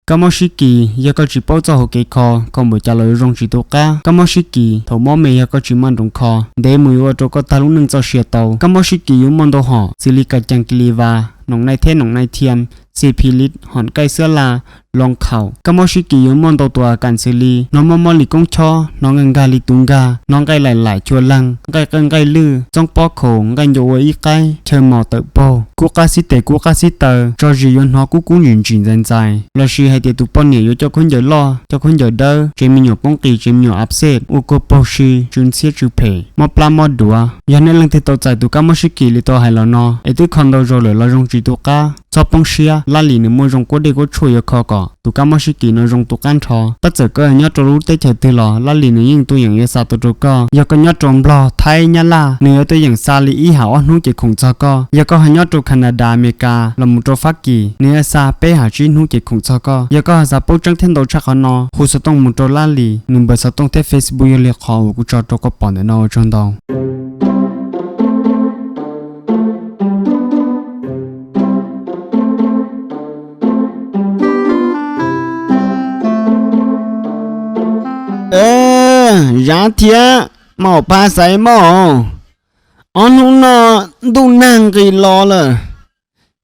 Kab mob sib kis, yog koj tsis paub txoj hauv kev kho, kho npaum cas los yuav zoo tsis tu qab. Kab mob sib kis, thaum mob me yog koj tsis maj nroos kho, ntev mus yuav ua rau koj tag lub neej txoj sia tau. Kab mob sib kis yuav muaj ntau hom, xws li kas cees kis lis vas, noom nai thiab noom nai thiam, xis phis lis, hom kaij xwab laj, loos khaum. Kab mob sib kis yuav muaj ntau tus kas xws li hnov mob mob li koob chob, hnov nkag nkag li tus nkag, hnov nqaij laim laim chua leeg, nqaij qawj nqaij lwj, txoob pob khaum, nqaij ncua ua ib qaib, chaw mos tawm paug, kub qab xib tes kub qab xib taw, tso zis yuav hnov kub kub ntsim ntsim ntxais ntxais, lossis hais tias tus poj niam yuav coj khaub ncaws loj, coj khaub ncaws dawb, tsev me nyuam poob qis, tsev me nyuam abscess, ua kua paug si, tsw ntxhiab tsw phem, mob plab mob duav. Yog nej leej twg tau txais tus kab mob sib kis li tau hais los no es twb kho ntau zaus lawm los zoo tsis tu qab, txhob poob siab, Laj Lis nws muaj zoo kuab dej kuab tshuaj yuav kho kom tus kab mob sib kis no zoo tu qab nrho. Tab txawm koj nyob rau lub teb chaws twg los Laj Lis nws yeej tuaj yeem yuav xa tuaj rau koj. Yog koj nyob rau Nplog, Thaib, Nyab Laj, nws yuav tuaj yeem xa li ib ham ob hnub ces khoom txog koj. Yog koj ho nyob rau Canada, Amelikas los mus rau Fab Kis, nws yuav xa peb ham tsib hnub ces khoom txog koj. Yog koj ho xav paub tseeb thiab ntau tshaj qhov no, hu xov tooj mus rau Laj Lis, nws npawb xov tooj thiab Facebook yog li qhov uas kuv tso rau koj pom ntawm no. Ua tsaug ntau. Zab thiab Maum Phaj Xaiv Moj, ob hnub no ntuj nag nqis los lawm,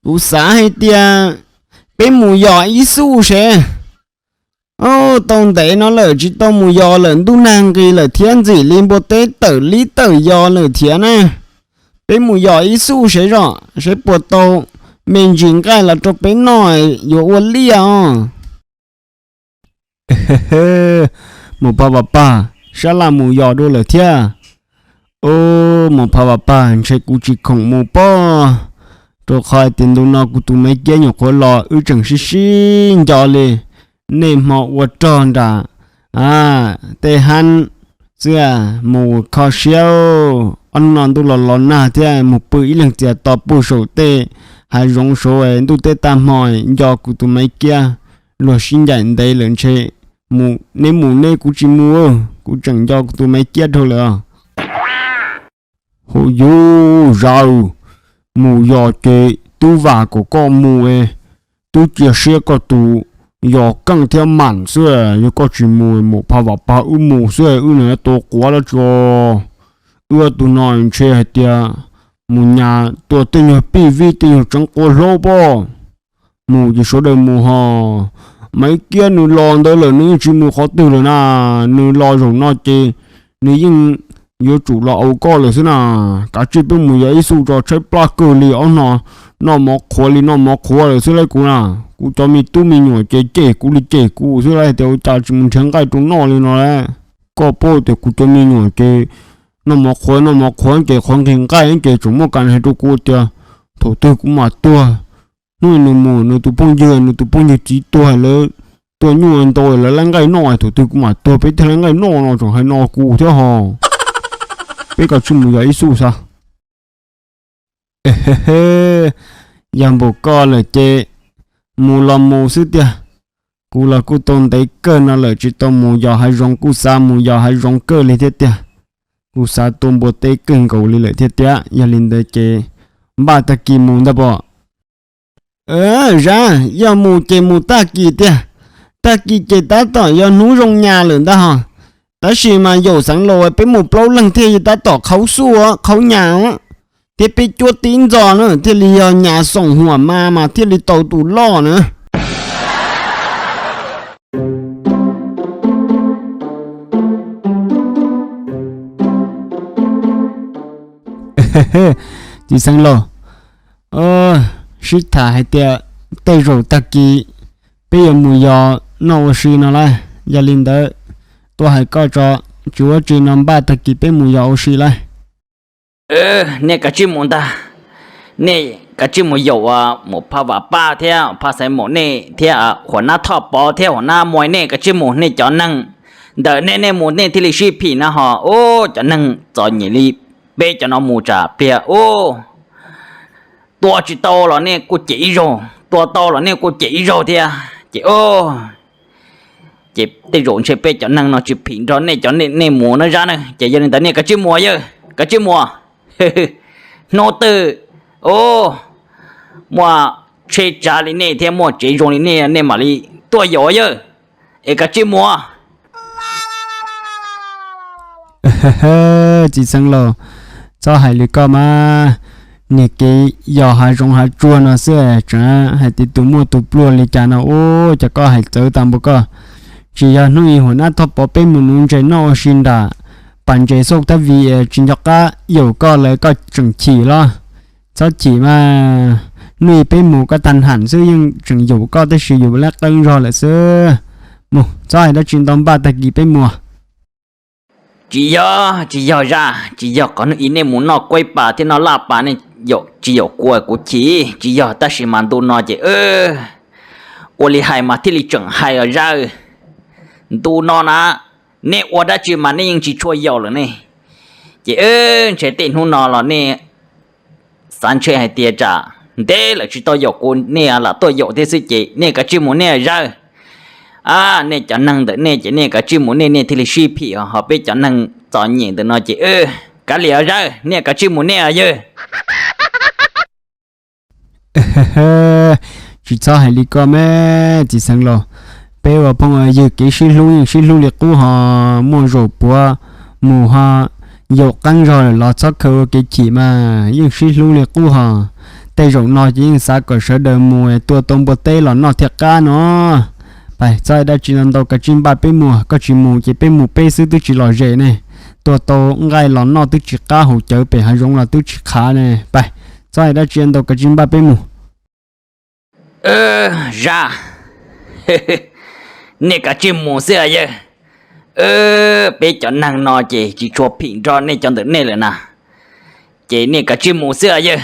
kuv xav hais tias peb mus yos ib xuj seb. Tau ntev no lawm tsis tau mus yos lawm, ntuj nag nqis lawm thiab ntxim li npua teb tawm lib tawm yos lawm thiab na. Peb mus yos ib xuj seb zom seb puas tau me ntsis nqaij los rau peb noj, yuav ua liaj os. Maum Phaj Vam Paj, sab laj mus yos dua lawm thiab. Ub, Maum Phaj Vam Paj, ntshe kuv tsis khoom mus pob, rau qhov hais tias ntu no kuv tus Maiv Kiab nyuam qhuav los wb tseem sib sib nco li. Niaj hmo ua rog nram tej hab xwb, mus kho siab. Ob hnub no ntuj los los nag thiab, mus pw ib leeg txias to puag saum tej hav zoov saud, ntuj teb tag hmo nco kuv tus Maiv Kiab, luag sib ncaim ntev lawm ntshe. Neb mus neb, kuv tsis mus, kuv tseem nco kuv tus Maiv Kiab dhau lawm. Hauj yug, Zab, mus yos ces twb vam kom koj mus es, twb cia siab koj tus yos keej thiab mam xwb. Yog koj tsis mus, Maum Phaj Vam Paj wb mus xwb, wb nws tua quav dab tsi. Wb tus no ntshe hais tias mus nyas tua tej nyuag pij vij tej nyuag tseev quav hlaub pob. Mus ces sawv daws mus hos. Maiv Kiab nws los ntawd lawm, nws yeej tsis mus qhov twg lawm na. Nws los zaum no ces nws yeej yuav tsum los au koj lawm xwb na. Kav tsij peb mus yos ib xuj tso, tshaib plab kawg li, ob no noj mov qhuav li noj mov qhuav lawm xwb lauj kuv na. Kuv cov me tub me nyuam ces cem kuv li cem kuv xwb lauj, tias ua cas tsis mus nrhiav nqaij rau noj li no lauj. Koj paub tias kuv cov me nyuam ces noj mov qhuav noj mov qhuav ces qhuav nqhis nqaij ces tseem muaj kas hais rau kuv tias thaum twg kuv mam tuag, hnub nws mus nws tus phooj ywg, nws tus phooj ywg txiv tuag lawv tua nyuj ntau lawv laij nqaij noj, thaum twg kuv mam tuag peb thiaj laij nqaij noj no tseem hais no kuv thiab hos. Peb kav tsij mus yos ib xuj xwb. Yog npaum koj lawm ces mus los mus xwb tiag. Kuv los kuj tau ntev kawg no lawm tsis tau mus yos hav zoov, kuj xav mus yos hav zoov kawg li thiab tiag. Kuj xav tua npua teb kawg nkaus li lawm thiab tiag. Yog li ntawd ces npaj tag kis mus ntag pom. Zab, yog mus ces mus tag kis tiag. Tag kis ces tab tom yog hnub zoo nyas lawm ntag hos. Tab sis mas yaum xeev laus peb mus plaub leeg thiaj li tab tom qhaub xuj qhaub nyas, thiab peb cuab tib ntxo na thiaj li yog nyas xoom huam mas mas thiaj li tau tus loj na. Txiv xeev laus, sib tham hais tias tej zaum tag kis peb yuav mus yos noj ua si no lauj. Yog li ntawd, tuaj hais koj tso, tsis ua tsi no npaj tag kis peb mus yos ua si lauj. Nej kav tsij mus ntag, nej kav tsij mus yaum Maum Phaj Vam Paj thiab Phaj Xaiv Maum nej thiab Huam Nab Thoj Pov thiab Huam Nab Muas, nej kav tsij mus, nej cov neeg ntawm nej, nej mus nej thiaj li sib phim na hos. Ub, cov neeg txom nyem li peb cov no mus tsam pliag ub, tua tsis tau los nej kuj cem ib zaug, tua tau los nej kuj cem ib zaug thiab ces ub, ces tej zaum ntshe peb cov neeg no tsis phim nrog nej cov, nej mus na Zab na. Ces yog li ntawd nej kav tsij mus yawg, kav tsij mus. Hnub twg ub, muaj tsheb tsav li nej thiab muaj tsev zoo li nej, nej mam li tuaj yaum yawg, es kav tsij mus. Txiv xeev laus, txhob hais li koj mas. Niag kev yos hav zoov hav tsuag no xwb tseem hais tias tus muaj tus pluag li cas no, ua cas koj hais txawv tas npaum koj. Tsis yog hnub ib huam nab thoj pov peb mus nuv ntses noj ua si nram pas ntses xauj thab vim tsis nco qab yaum koj lawm koj tseem chim los? Txhob chim mas, hnub ib peb mus koj tag ham xwb yeej tseem yaum koj tab sis yus lab qeeb zog lawm xwb. Mus, txhob hais dab tsi ntau, npaj tag kis peb mus. Tsis yog, tsis yog Zaj, tsis yog qhov hnub ib nej mus noj kuaib pas thiab noj laj pas nej tsis yaum kuv kuv chim, tsis yog, tab sis mas ntu no ces ua li hais mas thiaj li tseem hais os Zaj. Ntu no na, nej ua dab tsi mas nej yeej tsis tshua yaum lawm ne. Ces ntshe tej hnub no los nej xav ntshe hais tias tsam ntev lawm tsis tau yaum kuv nej lam tuaj yaum thiab xwb ces nej kav tsij mus nej Zaj. Nej cov neeg ntawm nej ces nej kav tsij mus nej, nej thiaj li sib phim ho peb cov neeg txom nyem ntawm no ces kav liam Zaj, nej kav tsij mus nej yawg. Tsis txhob hais li koj mas txiv xeev laus, peb ua phooj ua ywg kev sib hlub yeej sib hlub li qub ho, muaj zaum puav mus ho yaum qeeb zog lawm los txhob khaws ua kev chim mas yeej sib hlub li qub ho. Tej zaum no ces yeej xav kom sawv daws mus tua tau npua teb los noj thiaj qab no. Pais, txhob hais dab tsi ntau, kav tsij npaj peb mus, koj tsis mus ces peb mus peb xwb twb tsis lom zem ne. Tua tau nqaij los noj twb tsis qab, haus cawv pem hav zoov los twb tsis qab ne. Pais, txhob hais dab tsi ntau, kav tsij npaj peb mus. Zaj, nej kav tsij mus xwb yawg. Peb cov neeg no ces tsis tshua phim nrog nej cov ntawm nej lawm na, ces nej kav tsij mus xwb yawg.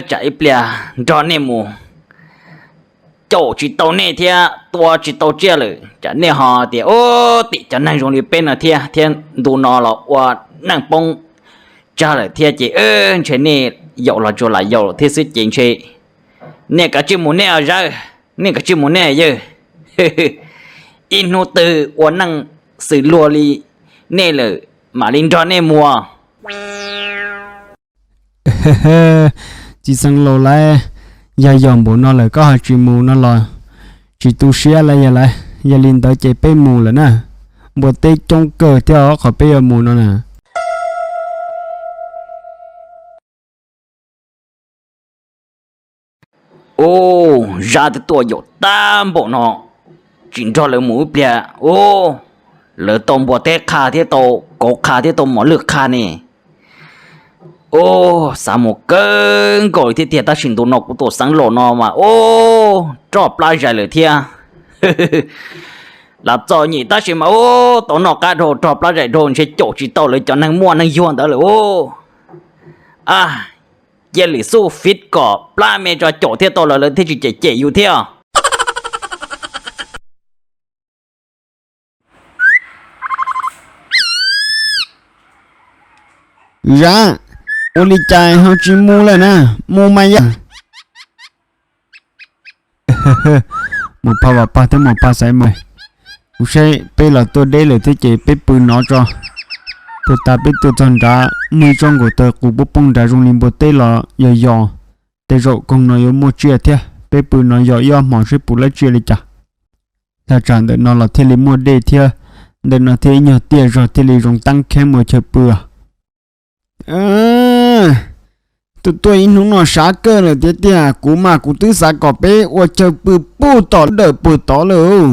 Tsam ib pliag nrog nej mus caum tsis tau nej thiab tua tsis tau tsiaj lawm tsam nej ho tias ub, tim cov neeg zoo li peb no thiab, thiab ntu no los ua neej poob tsag lawm thiab ces ntshe nej yaum los tsuas lam yaum thiab xwb ces ntshe nej kav tsij mus nej Zaj, nej kav tsij mus nej yawg. Ib hnub twg ua neej xws luag li nej lawm mam li nrog nej mus. Txiv xeev laus lauj, yog yaum npaum no lawm koj ho tsis mus no los tsis tu siab lauj yog lauj. Yog li ntawd ces peb mus lawm na, npua teb coob kawg thiab qhov peb yuav mus no na. Ub, Zaj twb tuaj yaum tag npaum no, tsis nrog lawv mus ib pliag ub, lawv tau npua teb qha thiab tau kauv qha thiab tau mos lwj qha ne. Ub, xav mus kawg nkaus li thiab tiag tab sis ntu no kuv tus xeev laus no mas ub, roj plab zais lawm thiab. Lam txom nyem tab sis mas ub, tau noj qab dhau roj plab zais dhau ntshe caum tsis tau lawv cov neeg muaj neeg yuag ntawd lawm ub. A, cia lwm xub fij kom plab me tso caum thiaj tau lawv, lawv thiaj tsis cem cem yus thiab. Zaj, ua li cas ho tsis mus lawm na, mus mas yog. Mus Phaj Vam Paj thiab mus Phaj Xaiv Maum, kuv saib peb los tuaj deb lawm thiab ces peb pw no tso. Tuaj tas peb tuaj txog nrad muaj ib tsob nkaus taw qus poob poob nrad zoo li npua teb los yos yos. Tej zaum koog no yuav muaj tsiaj thiab, peb pw no yos ib ob hmos saib puas laib tsiaj li cas. Thaj tsam ntawm no los thiaj li muaj dej thiab, ntawm no thiaj ib nyuag tiaj zog thiaj li zoo tab kheeb mus chaw pw. Tuaj tuaj ib hnub no sav kawg lawm tiag tiag, kuv mas kuv twb xav kom peb ua chaw pw puag tom dawm puag tod lawm.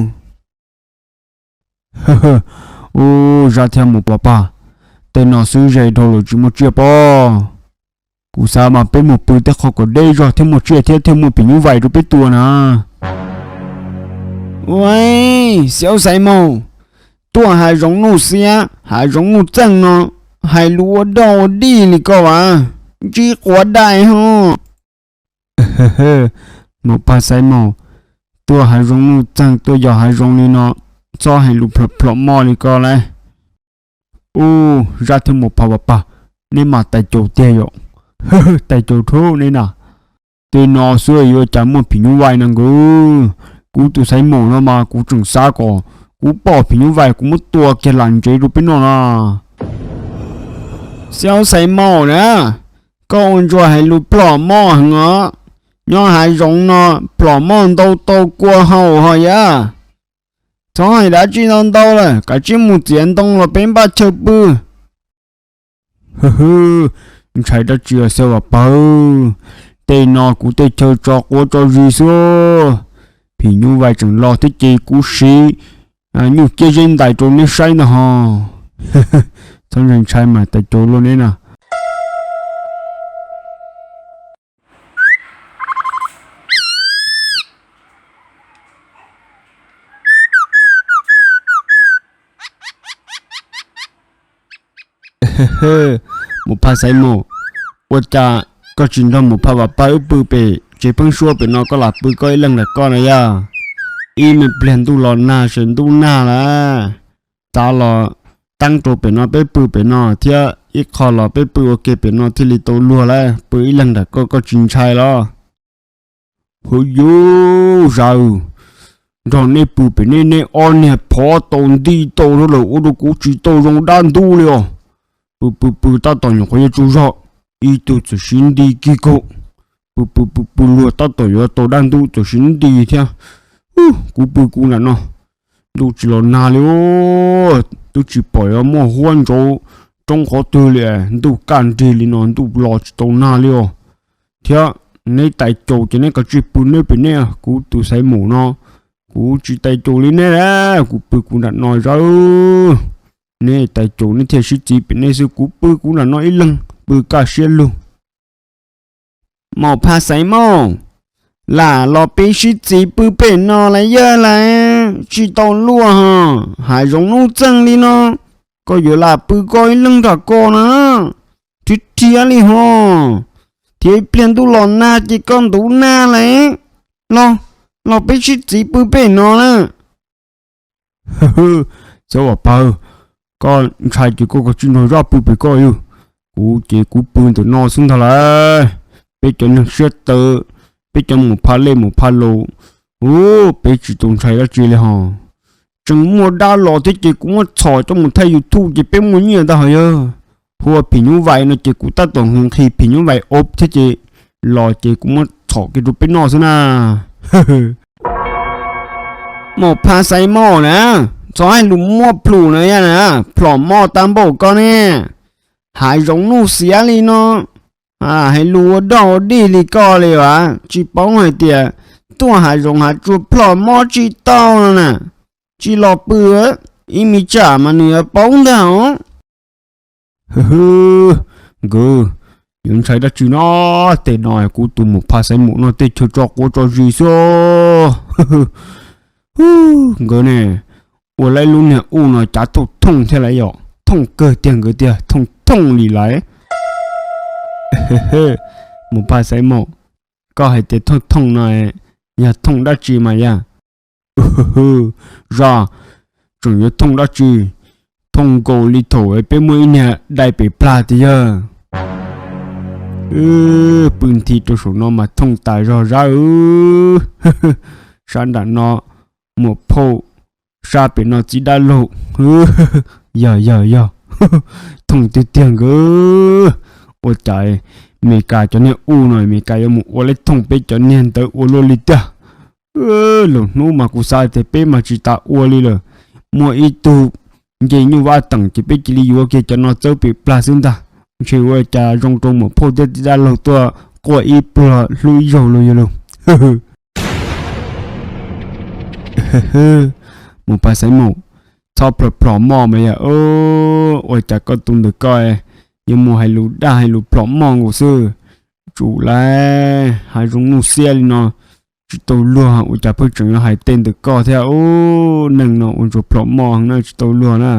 Ub, Zaj thiab Mus Pov Paj, tej no xwb ze dhau lawm tsis muaj tsiaj pob. Kuv xav mas peb mus pw tej qhov kom deb zog thiab muaj tsiaj thiab thiaj muaj phim nyuj vais rau peb tua na. Ua, Xiaub Xaiv Maum, tuaj hav zoov nuj xiab hav zoov nuj txeeg no, hais lus ua dog ua dig li koj as, ntsib quav dais ho. Mus Paj Xaiv Maum, tuaj hav zoov nuj txeeg tuaj yos hav zoov li no, txhob hais lus plhom plhom moj li koj lauj. Ub, Zaj thiab Mus Paj Vam Paj, neb mas tais caus tiag yom. Tais caus rhuv neb na. Tej no xwb yuav cas muaj phim nyuj vais na nkaus. Kuv tus Xaiv Maum no mas kuv tseem xav kom kuv pom phim nyuj vais kuv muab tua kiag lam ntsev rau peb noj na. Xiaub Xaiv Maum na, koj ua ntsuag hais lus plhom moj heev os. Nyob hav zoov no plhom moj ntau tau kua haus ho yam. Txhob hais dab tsi ntau ntau lawm, kav tsij mus txiav ntoo los peb npaj chaw pw. Hwm, ntshai dab tsi os xyov Vam Pawg, tej no kuv tej chaw tso quav tso zis xwb. Phim nyuj vais tseem los thiab ces kuv siv nyuj ciab zeb ntais rau neb saib ntag ho. Txhob ntshai ntshai mas tais caus luaj neb na. Mus Phaj Xaiv Maum, ua cas koj tsis nrog Mus Phaj Vam Pawg wb pw pem tsev pheeb suab pem no, koj lam pw koj ib leeg ntawm koj na yog? Ib me pliag ntuj los nag, ces ntuj nag lawm, txav los taab rau pem no peb pw pem no thiab, ib qho los peb pw ua ke pem no thiaj li tau luag lawm. Pw ib leeg ntawm koj, koj tsis ntshai los? Hwm, yus Zam, nrog neb pw pem neb, neb ob niag phov tau nti tau lawm ua rau kuv tsis tau zoo dab ntub li os. Pw pw pw tab tom nyuam qhuav yuav tsaug zog, ib tug txawm sib nti kig kaum. Pw pw pw pw luag tab tom yuav tau dab ntub txawm sib nti thiab. Kuv pw kuv nram no, ntuj tsis los nag li os. Twb tsis pom yuav muaj huab ntsaud roob qhov twg li, ntuj kaj nrig li no ntuj los tsis tau nag li os. Thiab neb tais caus ces neb kav tsij pw neb pem neb, kuv tus Xaiv Maum no kuv tsis tais caus li neb, kuv pw kuv nram no Zam. Neb tais caus neb thiaj sib txiv pem neb xwb, kuv pw kuv nram no ib leeg pw kaj siab lug. Maum Phaj Xaiv Maum, lam los peb sib txiv pw pem no lawm yog lawm, tsis tau luaj ho, hav zoov nuj txeeg li no, koj yuav lam pw koj ib leeg nram ko na, thiab thiab li ho, thiab ib pliag ntuj los nag ces koj ntub nag lawm. Los, los peb sib txiv pw pem no na. Xyov Vam Pawg, koj ntshai ces koj kav tsij nrog Zab pw pem koj yug, kuv ces kuv pw ntawm no xwb ntag lauj. Peb cov neeg siab tawv, peb cov Maum Phaj Lej Maum Phaj Laus, u, peb tsis tau ntshai dab tsi li ho. Tseem muaj dab los thiab ces kuv muab txhom coj mus thaij YouTube ces peb muaj nyiaj ntag ho yog. Hu ua phim nyuj vais no ces kuv tab tom nqhis phim nyuj vais ov thiab ces los ces kuv muab txhom kiag rau peb noj xwb na. Maum Phaj Xaiv Maum na, txhob hais lus muaj plhus na yog na, plhom moj tag npaum koj ne. Hav zoov nuj xiab li no, hais lus ua dog ua dig li koj li as, tsis paub hais tias tuaj hav zoov hav tsuag plhom moj tsis tau no na, tsis los pw, ib me tsam mas nws yuav paub ntag os. Hwm, nkawd yuav ntshai dab tsi no, tej no kuv tus Maum Phaj Xaiv Maum no tej chaw tso quav tso zis xwb. Nkawd ne, ua lawv lub niag u no cav thooj thooj thiab lawm yom, thooj kawg tiag nkawd tiag, thooj thooj li lawm. Maum Phaj Xaiv Maum, koj hais tias thooj thooj no yog thooj dab tsi mas yog? Zab, tseem yuav thooj dab tsi? Thooj nkaus li thaum peb muaj ib niag dai pem plag tiag yog. Pw nthi rau saum no mas thooj tas zog Zab. Sab nram no muam phauj, sab pem no txiv dab laug. Yog yog yog, thooj tiag tiag nkawd. Ua cas Meskas cov niag u no Meskas yuav mus ua lawv thooj peb cov niag ntawd ua luaj li tiag. Lwm hnub mas kuv xav tias peb mas tsis tas ua li lawm. Muaj ib tug nce nyuj vab teem ces peb cia li yuav kiag cov no txawb pem plag xwb ntag. Ntshe ua cas zoo rau muam phauj thiab txiv dab laug tuaj quaj ib pluag hlub ib zaug los yog lauj. Maum Phaj Xaiv Maum, txhob plhom plhom moj mas yog. Ua cas koj tus ntawm koj yuav mus hais lus dag hais lus plhom moj nkaus xwb? Tsum lauj, hav zoov nuj xiab li no tsis tau luag, ua cas pheej tseem yuav hais tej ntawm koj thiab? Ub, neeg no ua ntsuag plhom moj heev na, tsis tau luag na.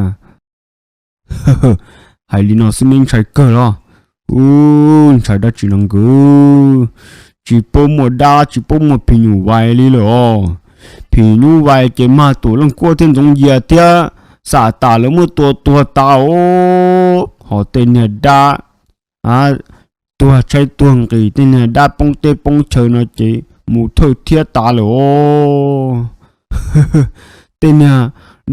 Hais li no xwb neb ntshai kawg los? Ub, ntshai dab tsi no nkawd, tsis paub muaj dab tsis paub muaj phim nyuj vais li lawm os. Phim nyuj vais ces mag Tuam Leej Kuab thiab Ntxoov Yias thiab Xam Tas lawv muab tua tuag tas os. Ho tej niag dab tuag tshaib tuag nqhis, tej niag dab poob teb poob chaw no ces mus thawj thiab tas lawm os. Tej niag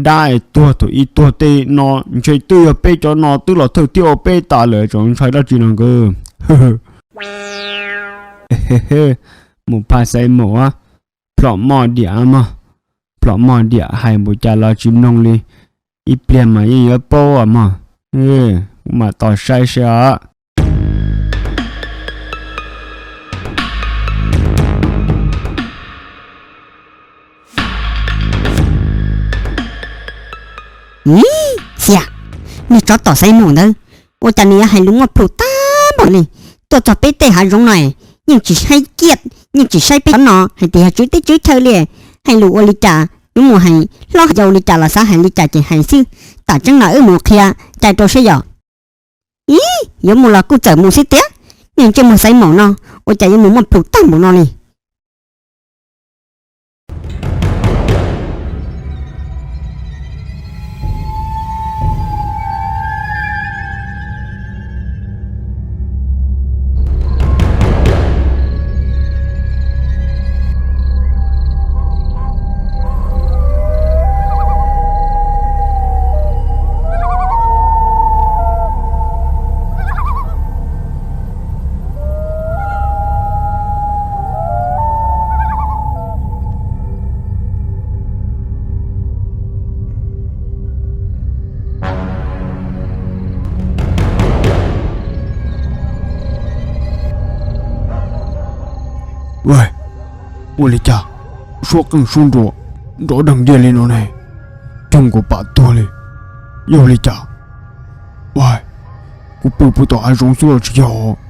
dab es tuag thaum ub tuag tej no ntshe twb yog peb cov no twb los thawj thiab ua peb tas lawm, tseem ntshai dab tsi no nkawd. Mus phaj xaiv mus, plhom moj diam mog, plhom moj diam hais npaum cas los tsis mloog li, ib pliag mas yeej yuav paub mog. Kuv mam tos saib seb os. Ib, xiam, niag tsov tom xaiv mus ntawd, ua cas nws yuav hais lus muaj plhus tag npaum li? Tuaj txog peb tej hav zoov no, yeej tsis saib kiaj, yeej tsis saib peb no hais tias yog tswv teb tswv chaw li, hais lus ua li cas yuav mus hais hlob yau li cas los xav hais li cas ces hais xwb. Tam tseeb no wb mus qhia cai rau seb yog. Ib, yuav mus los kuj txawm mus xwb tiag, niag ntsej muag xaiv mus no, ua cas yuav mus muaj plhus tag npaum no li? Ua li cas suab qeej suab nruas nrov deeg diaj li no ne? Coog kuv pam tuag li, yog li cas? Kuv pw puag tom hav zoov xwb los tsis yog?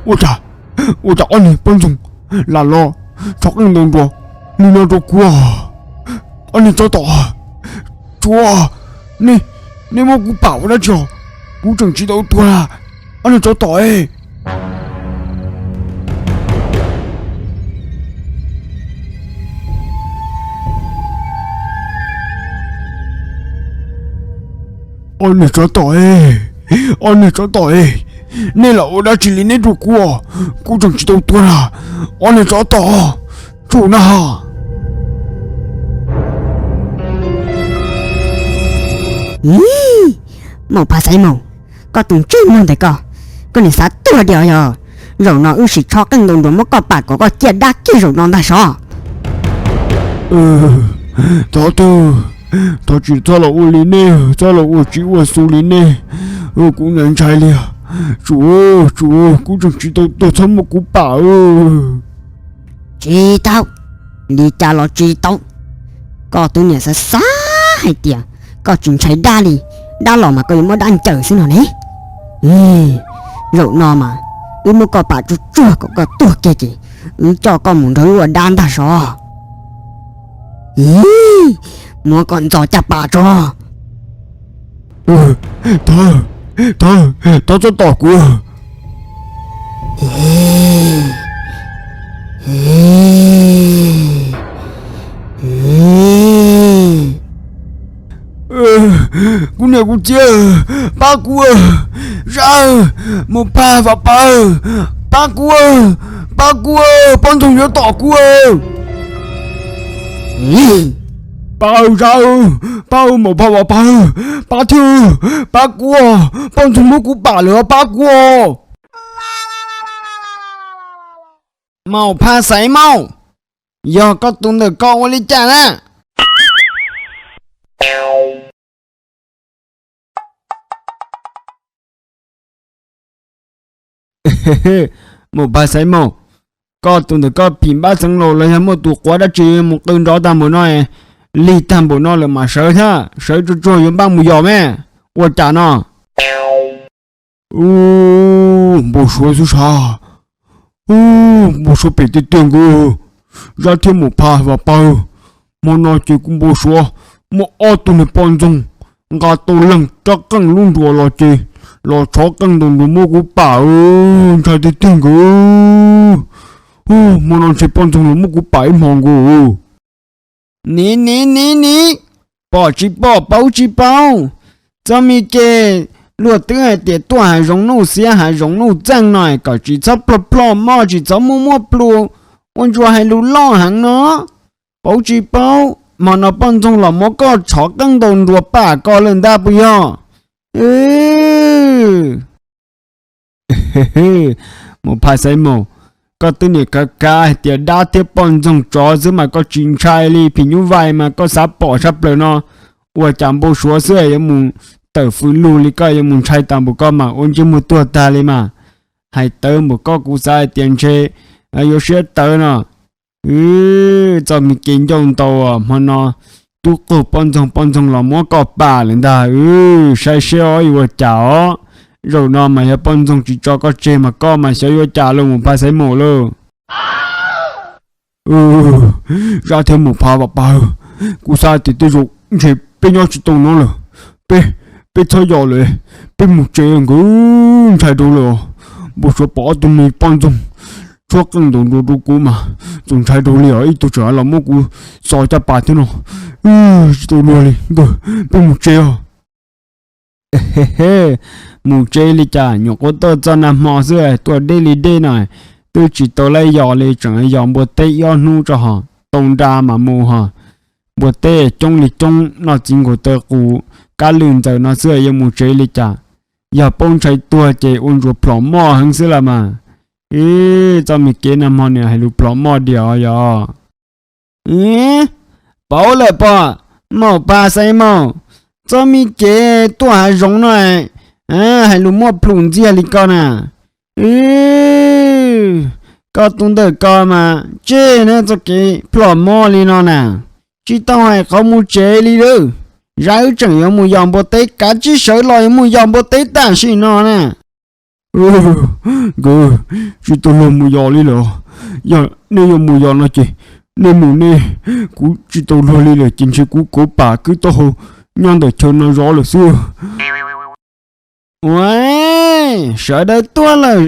Ua cas, ua cas ob niag poj ntxoog lam los tshov qeej ntaus nruas li no rau kuv? Ob niag tsov tom, tsuav, nej, nej muab kuv pam ua dab tsi os? Kuv tseem tsis tau tuag na, ob niag tsov tom. Ob niag tsov tom, ob niag tsov tom, nej lam ua dab tsi li neb rau kuv? Kuv tseem tsis tau tuag na, ob niag tsov tom, tsum na. Ib, Maum Phaj Xaiv Maum, koj tus ntsej muag ntawm koj, koj niag xav tuag diam yog? Zaum no wb sim tshov qeej ntaus nruas muab koj pam kom koj ciaj dab kiag zaum no ntag sov. Thov txhob los ua li nej, txhob los ua tsiv ua xu li nej, kuv ntshai ntshai li. Tsum, tsum, kuv tseem tsis tau tuag, txhob muab kuv pam. Tsis tau, li cas los tsis tau. Koj tus niam xav xav hais tias koj tsis ntshai dab li, dab los mas koj yuav muab dab ncaws xwb no ne. Zaum no mas wb muab koj pam tsuag tsuag kom koj tuag kiag ces wb coj koj mus nrog wb ua dab ntag sov. Ib, muab koj ntxo caj pas tso. Thov, thov txhob tom kuv. Kuv niam kuv txiv, pab kuv, Zab, Maum Phaj Vam Pawg, pab kuv, pab kuv, poj ntxoog yuav tom kuv. Pab Zab, pab Maum Phaj Vam Pawg, pab thiab, pab kuv, poj ntxoog muab kuv pam lawm, pab kuv. Maum Phaj Xaiv Maum, yog koj tus ntawm koj ua li cas na? Maum Phaj Xaiv Maum, koj tus ntawm koj phim npab xeev laus los yog muaj tus quav dab tsi mus qw nrov tag npaum no, lig tag npaum no lawm mas sawv thiab, sawv tsuag tsuag yuav npaj mus yos me. Ua cas no? Ub, npau suav xwb sas. Ub, npau suav pem tiag tiag nkaus. Zab thiab Maum Phaj Vam Pawg, hmo no ces kuv npau suav muaj ob tug niag poj ntxoog nqa tau leej rab qeej lub nruas los ces los tshov qeej ntaus nruas muab kuv pam. Ntshai tiag tiag nkaus. Ub, hmo no ntshe poj ntxoog los muab kuv pam ib hmo nkaus. Niv niv niv niv, pom tsis pom paub tsis paub. Txoj me ke luag twb hais tias tuaj hav zoov nuj xiab hav zoov nuj txeeg no kom tsis txhob plhom plhom moj, tsis txhob muaj muaj plhus, ua ntsuas hais lus loj heev no. Paub tsis paub, hmo no poj ntxoog los muab koj tshov qeej ntaus nruas pam koj lawm ntag puas yog? Mus Phaj Xaiv Maum, koj twb niam kav kav hais tias dab thiab poj ntxoog tsov xwb mas koj tsis ntshai li, phim nyuj vais mas koj xav pom sab plaws no. Ua cas npau suav xwb yuav mus tawm fws lug li, koj yuav mus ntshai tas npaum koj mas ua ntsej muag tuag tag li mas. Hais tawv npaum koj kuv xav hais tias ntshe yuav siab tawv no. Txoj me kev ncauj ntau, hmo no tub qaug poj ntxoog, poj ntxoog los muab koj pam lawm ntag. Saib seb yuav ua cas os. Zaum no mas yog poj ntxoog tsis tso koj tseg mas koj mas xyov yuav ua cas los Mus Phaj Xaiv Maum lauj. Zab thiab Mus Phaj Vam Paj, kuv xav tias tej zaum ntshe peb nyob tsis tau no lawm. Peb, peb txhob yos lawm, peb mus tsev nkawd, ntshai rau lawm. Npau suav pom ob tug me poj ntxoog tshuab qeej ntaus nruas rau kuv mas txaus ntshai rau li os, ib tug tseem los muab kuv xo caj pas thiab no. Tsis tau luag li nkawd, peb mus tsev os. Mus tsev li cas, nyuam qhuav tuaj txog nag hmo xwb tuaj deb li deb no, twb tsis tau laib yos li, tseem yos npua teb ib ob hnub tso ho tau nra mas mus ho. Npua teb coob li coob, noj txiv nkaus taw qus, kab lwj ntxaws no xwb yuav mus tsev li cas. Yog paub ntshai tuag ces ua ntsuas plhom moj heev xwb las mas. Ib txoj me kev nag hmo niam hais lus plhom moj diam os yog. Paub lawm pom, Maum Phaj Xaiv Maum, txoj me kev tuaj hav zoov no hais lus muaj plhus ntxiag li koj na. Koj tus ntawm ko mas tseg na, txoj kev plhom moj li no na, tsis tau hais qhov mus tsev li lawm. Zab wb tseem yuav mus yos npua teb, kav tsij sawv los yuav mus yos npua teb tam sim no na. Nkawd, tsis tau luag mus yos li lawm. Yog nej yuav mus yos no ces nej mus nej, kuv tsis tau luag li lawm ces ntshe kuv kauv pam kwb taub hau nyob ntawm chaw no zov lawm xwb. Ua, sawv daws tuaj lawm,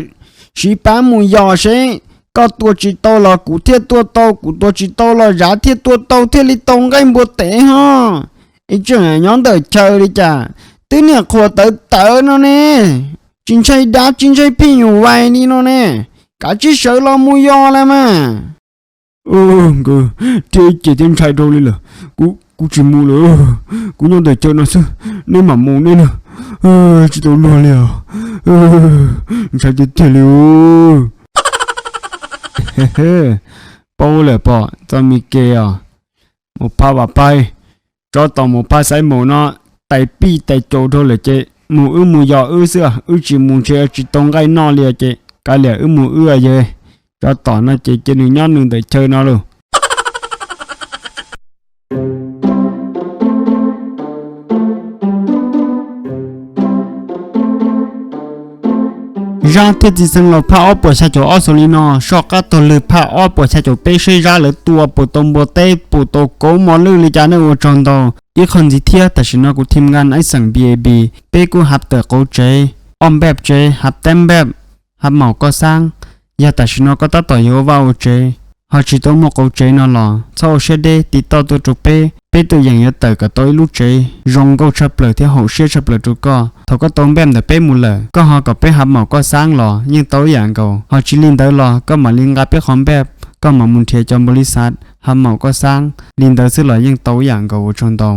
sib pab mus yos seb, koj tua tsis tau los kuv thiaj tua tau, kuv tua tsis tau los Zab thiaj tua tau thiaj li tau nqaij npua teb ho. Ib tseem nyob ntawm chaw li cas, twb niam qhuas tawv tawv no ne, tsis ntshai dab tsis ntshai phim nyuj vais li no ne, kav tsij sawv los mus yos las mas. Nkawd, thiab ib ce thiab ntshai rau li lawm, kuv tsis mus lawm, kuv nyob ntawm chaw no xwb, nej mam mus nej na, tsis tau luag li os, ntshai tiag tiag li. Paub lawm pom txoj me kev os. Mus Phaj Vam Paj, tsov tom Mus Phaj Xaiv Maum no tais pij tais caus dhau lawm ces mus wb mus yos wb xwb, wb tsis mus ntshe tsis tau nqaij noj li ces kav liam wb mus wb yawg. Tsov tom no ces cia nws nyob nws ntawm chaw no lauj. Zab thiab Txiv Xeev Laus phaj ob puas xya caum ob xaus li no, soj qab taug lw phaj ob puas xya caum peb seb Zab lawv tua puas tau npua teb puas tau kauv mos lwj li cas nej ua tsaug ntau. Ib qho ntxiv thiab tam sim no kuv thim nkan aib xeem B A B, peb kuj hav tawm qauv tsev, ob npaj tsev, hav teeb npaj, hav maum koj xab. Yog tam sim no koj tab tom yuav ua vaj ua tsev ho tsis tau muaj qauv tsev no los txhob ua siab deb, tiv toj tuaj rau peb, peb tuaj yeem yuav tawm kom tau ib lub tsev zoo nkauj tshaj plaws thiab haum siab tshaj plaws rau koj. Thaum koj tau npaj ntawm peb mus lawm, koj ho kom peb hav maum koj xab los yeej tau ib yam nkaus, ho tsis li ntawd los koj mam li nqa peb qhov npaj, koj mam mus nrhiav cov npaum li xav hav maum koj xab li ntawd xwb los yeej tau ib yam nkaus, ua tsaug ntau.